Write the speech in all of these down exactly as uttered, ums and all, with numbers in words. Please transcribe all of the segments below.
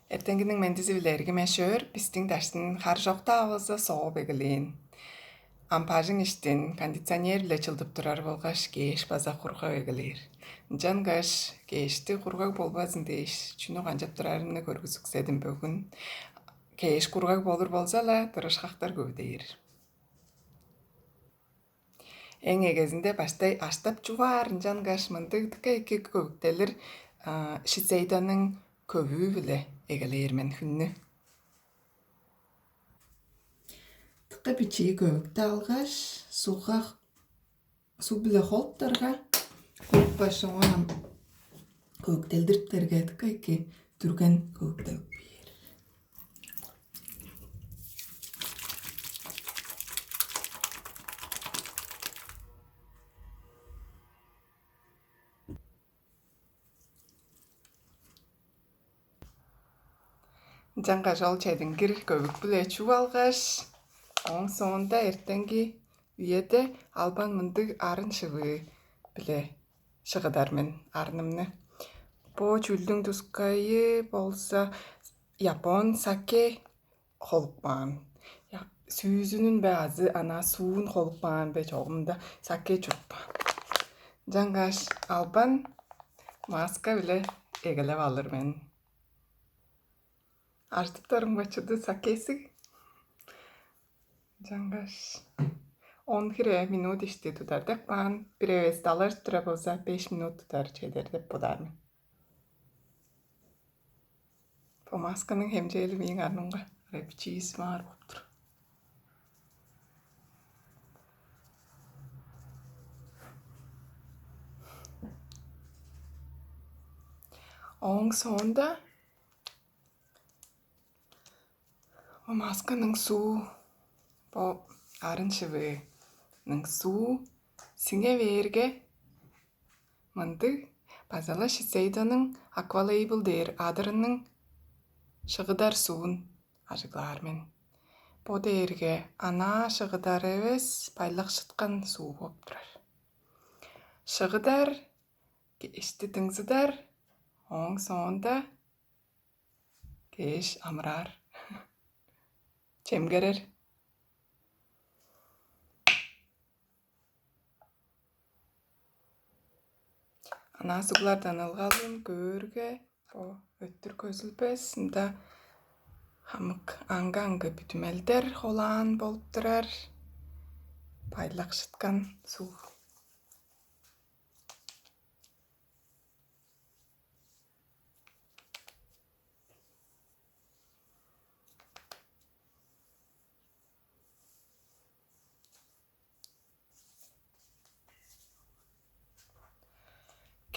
Эртеңгиниң мендизи-биле, эргим эш-өөр, бистиң даштын хар чок-даа болза, сооп эгелээн. Ам бажың иштин кондиционер-биле чылдып турар болгаш, кеш база кургап эгелээр. Ынчангаш кешти кургаг болбазын дээш, чүнү канчап турарымны көргүзүкседим бөгүн. Кеш кургаг болур болза-ла, тырышкактар көвүдээр. Эң эгезинде баштай аштап чугаар, ынчангаш мындыг дыка эки көвүктелир Шисейданың көвүү-биле эгелээр мен хүннү. Дыка бичии көвүктү алгаш, сугга, суг-биле холуптарга, холупкаш, оон ам көвүктелдириптерге, дыка эки дүрген көвүктел бээр. Ынчангаш ол чедингир көвүк-биле чуп алгаш, ооң соонда эртенги үеде албан мындыг арын шывыы-биле шыгыдар мен арнымны. Бо чүүлдүң тускайы болза япон саке холупкаан. Сүүзүнүн бе азы ана суун холупкаан бе, чогумда саке чурупкаан. Ынчангаш албан маска-биле эгелеп алыр мен. Ажыдыптарым бачыды сакесиг. Ынчангаш он хире минут ишти тудар деп каан, бир эвес далар тура болза, беш минут тудар чедер деп бодаар мен. Бо масканың хемчээли мээң арнымга ырай бичиис маар болуп тур. Ооң соонда бо масканың суу, бо арын шывыының суу сиңе бээрге, мындыг база-ла Шисейданың Аквалейбл дээр адырының шыгыдар суун ажыглаар мен. Бо дээрге анаа шыгыдар эвес, байлакшыткан суу болуп турар. Шыгыдар, кешти дыңзыдар, ооң соонда кеш амыраар, чемгерер. Анаа суглардан ылгалын көөрге, бо өттүр көзүлбес, ында хамык аңгы-аңгы бүдүмелдер холаан болуп турар. Байлакшыткан суг.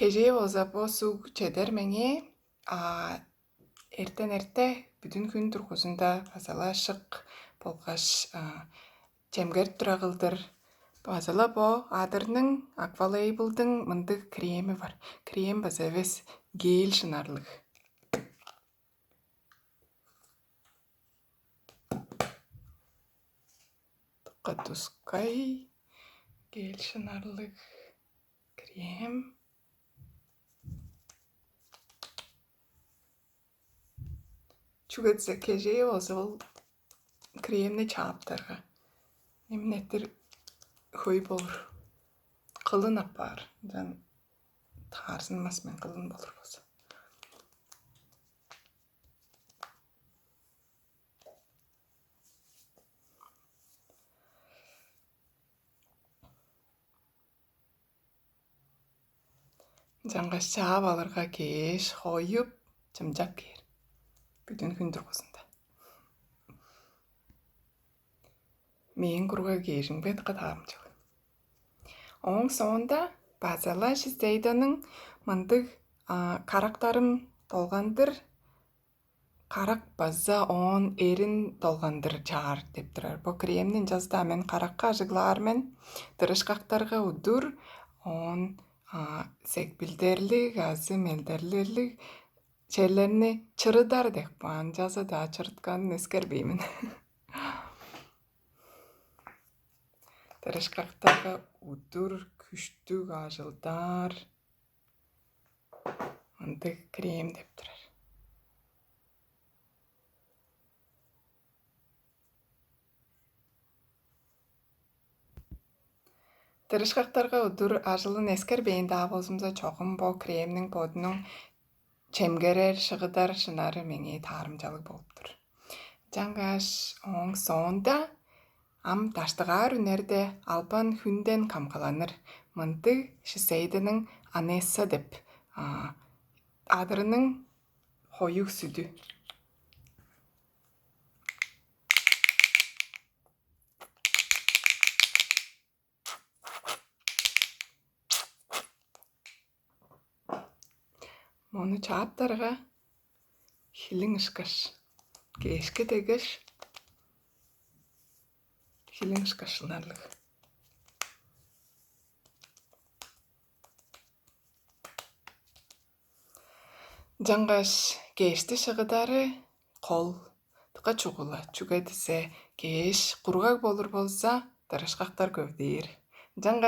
Кежээ болза бо суг чедер меңээ, а эртен эрте бүдүн хүн дургузунда база-ла шык болгаш чемгерт тура кылдыр. База-ла бо адырның, Аквалейблдың мындыг креми бар. Крем база эвес, гель шынарлыг. Дыка тускай гель шынарлыг крем. Чүге дизе кежээ болза ол кремни чааптарга эмнеттир хөй болур. Кылын апаар. Ынчан таарзынмас мен, кылын болур болза. Ынчангаш чаап алырга кээш, хоюп, чымчап кээр. Бүдүн хүн дургузунда. Мээң кургаг кээжим бе, дыка таарымчалыг. Ооң соонда база-ла Шисейданың мындыг карактарым долгандыр, карак база оон эрин долгандыр чаар деп турар. Бо кремни ынчалза-даа мен каракка ажыглаар мен, дырышкактарга удур, оон секпилдерлиг азы мелдерлерлиг черлерни чырыдар деп каан, ынчалза-даа чырытканын эскербейн мен. Дырышкактарга удур күштүг ажылдаар мындыг крем деп турар. Дырышкактарга удур ажылын эскербээн-даа болзумза, чогум бо кремниң бодунуң чемгерер, шыгыдар шынары меңээ таарымчалыг болуп тур. Ынчангаш ооң соонда ам даштыгаар үнерде албан хүнден камгаланыр мындыг Шисейдениң Анесса деп адырының хоюг сүдү. Мону чааптарга хилиң ышкаш, кээшке дегеш хилиң ышкаш ынарлыг. Ынчангаш кээшти шыгыдары кол, дыка чугула, чүге дизе кээш кургаг болур болза, дырышкактар көвдээр. Ынчангаш